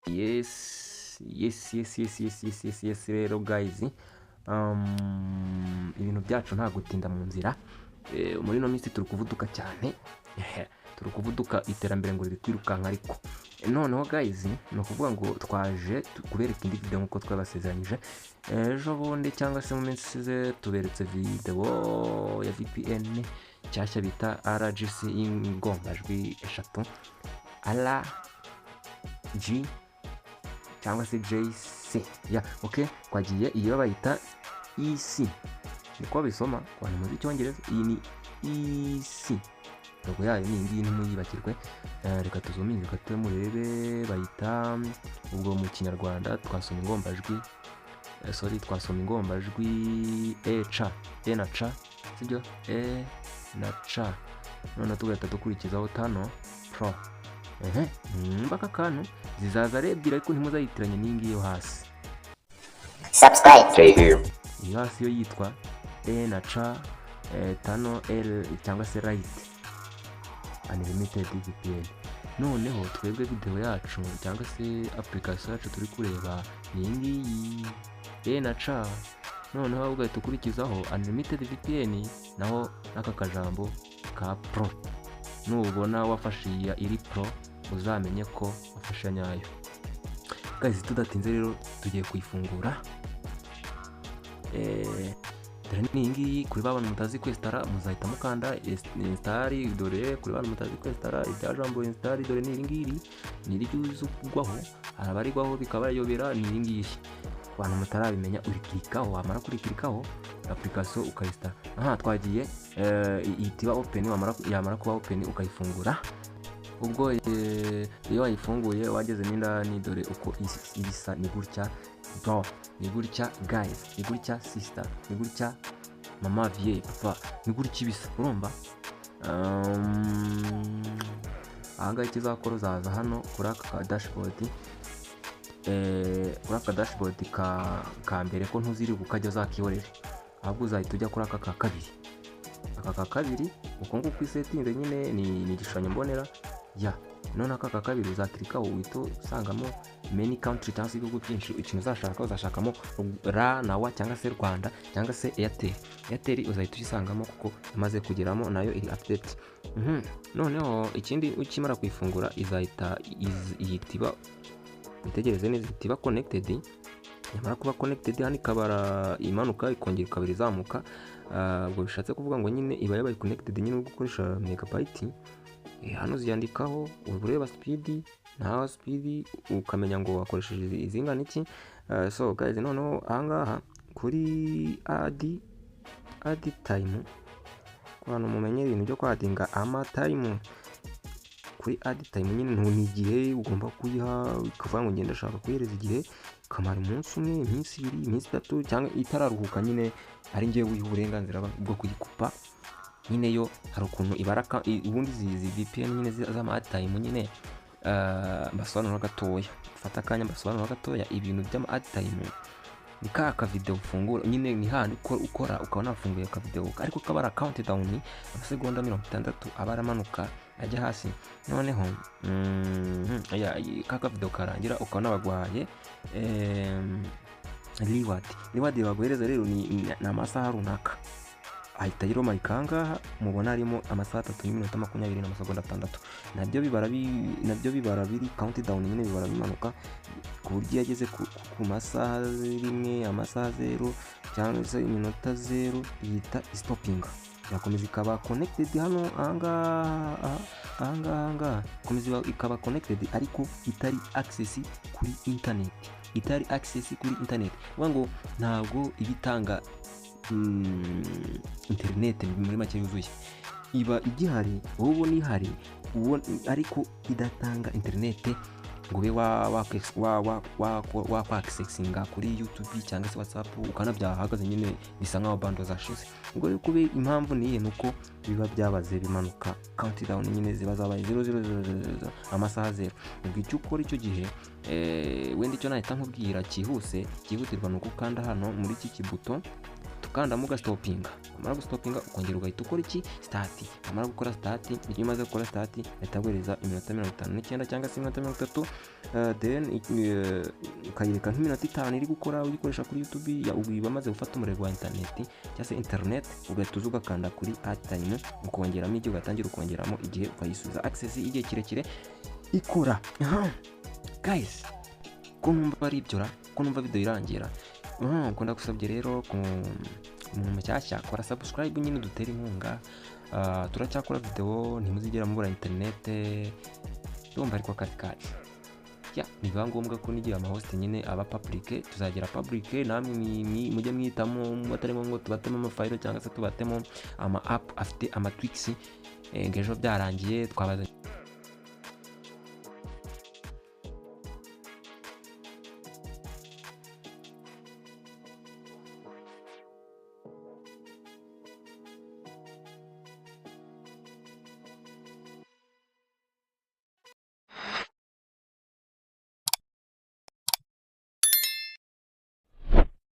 Yes. Rero guys, ibintu byacu nta gutinda mu nzira. Muri ino minsi turi kuvuduka cyane, turi kuvuduka, iterambere ngo riri kwirukanka. Ariko noneho guys, ni ukuvuga ngo twaje kubereka indi video nk'uko twabasezeranyije ejo bundi cyangwa se mu minsi ishize. Tuberetse video ya VPN nshyashya bita RGC y'ingombajwi eshatu R G cyangwa se JC ya. Okay, twagiye iyo bayita EC, niko bisoma ku bantu muzi Icyongereza. Iyi ni EC, logo yayo ni iyi ngiyi, ntimuyibagirwe. Reka tuzoominge gato murebe. Bayita ubwo mu Kinyarwanda twasoma ingombajwi, sorry, twasoma ingombajwi E C, E na C, sibyo? E na C, noneho tugahita dukurikizaho Tunnel Pro. Ehe, mwumva aka kantu, zizaza ari ebyiri ariko ntimuzayitiranye n'iyi ngiyi yo hasi. Subscribe. Stay here. Iyo hasi yo yitwa E na C Tunnel L cyangwa se Lite Unlimited VPN. Noneho twebwe video yacu cyangwa se application yacu turi kureba ni iyi ngiyi E na C, noneho ugahita ukurikizaho Unlimited VPN, naho n'aka kajambo ka Pro. Nubona wafashe iyi iri Pro, uzamenye ko wafashe nyayo. Guys, tudatinze rero tugiye kuyifungura. Dore ni iyi ngiyi. Kuri ba bantu mutazi kwinstalla, muzahita mukanda install. Dore kuri bantu mutazi kwinstalla irya jambo install, dore ni iri ngiri, ni iryo uza ugwaho. Hari abarigwaho bikabayobera. Ni iri ngiri, ku bantu mutarabimenya, urikirikaho, wamara kurikirikaho application ukayinstalla. Aha twagiye, ihita iba open. Wamara yamara kuba open ukayifungura. Ubwo iyo wayifunguye wagezemo indani, dore uko ibisa. Ni gutya bro, ni gutya guys, ni gutya sister, ni gutya mama, vie, papa, ni gutya ibisa. Urumva ahangaha ikizakora, uzaza hano kuri aka ka dashboard, kuri aka dashboard ka mbere ko ntuziriwe ukajya, uzakihorere, ahubwo uzahita ujya kuri aka ka kabiri. Aka ka kabiri uko nguko isettinze nyine ni igishushanyo mbonera ya. None aka ka kabiri uzakirikaho, uhita usangamo many country cyangwa se ibihugu byinshi. Ikintu uzashaka, uzashakamo R na W cyangwa se Rwanda cyangwa se Airtel. Airtel uzahita uyisangamo kuko imaze kugeramo, nayo iri update. Noneho ikindi, ukimara kuyifungura izahita ihita iba, witegereze neza, ihita iba connected. Yamara kuba connected hano ikabara imanuka, ikongera ikabara izamuka. Ubwo bishatse kuvuga ngo nyine iba yabaye connected nyine uri gukoresha megabyte. Hano ziyandikaho, uba ureba speed naho speed ukamenya ngo wakoresheje izingana iki. So guys, noneho ahangaha kuri add time, ku bantu mumenye ibintu byo kwaddinga ama time, kuri add time nyine ni igihe ugomba kuyiha, ukavuga ngo ngenda ndashaka kuyihereza igihe ikamara umunsi umwe, iminsi 2, iminsi 3, cyangwa itararuhuka nyine ari njyewe wiha uburenganzira bwo kuyikupa. Nyine yo hari ukuntu ibaraka ubundi izi VPN nyine z'ama add time nyine. Mbasobanura gatoya, fata akanya mbasobanura gatoya ibintu by'ama add time. Ni ka kavideo ufungura nyine, ni handi ukora ukabona wafunguye akavideo ariko kaba ari countdown, amasegonda 60 aba aramanuka ajya hasi. Noneho ka kavideo karangira ukabona baguhaye reward. Reward baguhereza rero ni amasaha runaka, ahita yiromarika. Ahangaha mubona harimo amasaha 3 n'iminota 20 n'amasegonda 6. Nabyo bibara biri countdown nyine, bibara bimanuka ku buryo iyo ageze ku masaha 1, amasaha 0 cyangwa se iminota 0, ihita istoppinga, irakomeza ikaba connected hano ahangaha, ahangaha, ahangaha ikomeza ikaba connected ariko itari access kuri internet, itari access kuri internet. Bivuga ngo ntabwo iba itanga internet muri make yuzuye. Iba igihari, wowe ubona ihari ariko idatanga internet ngo ube wakwaccessinga kuri YouTube cyangwa se WhatsApp, ukabona byahagaze nyine, bisa nkaho bundle zashize. Ubwo rero kube impamvu ni iyihe? Nuko biba byabaze bimanuka, countdown nyine ziba zabaye 0 0 0 0 0, amasaha 0. Ubwo icyo ukora icyo gihe, wenda icyo nahita nkubwira cyihuse, cyihutirwa, ni uko ukanda hano muri iki kibuto. Ugahita ukandamo ugastopinga. Wamara gustopinga, ukongera ugahita ukora iki? Start. Wamara gukora start, iyo umaze gukora start bahita guhereza iminota 59 cyangwa se iminota 30, then ukayireka nk'iminota 5 iri gukora, uyikoresha kuri YouTube ya ubu bamaze gufata umurego wa internet cyangwa se internet, ugahita uza ugakanda kuri add time, ukongeramo igihe, ugatangira ukongeramo igihe, ukayisubiza access igihe kirekire ikora. Aha. Guys, ko numva ari ibyo ra, ko numva video irangira? Ubwo ndagusabye rero, ku umuntu mushyashya, kora subscribe nyine dutere inkunga. Turacyakora video, ntimuzigera mubura internet, ndumva ariko akazi kacu ya biba ngombwa ko n'igihe amahost nyine aba public, tuzagera public, namwe mujye mwitamo, atari ngombwa ngo tubatemo amafayilo cyangwa se tubatemo ama app afite ama tweaks, ngo ejo byarangiye twabaza.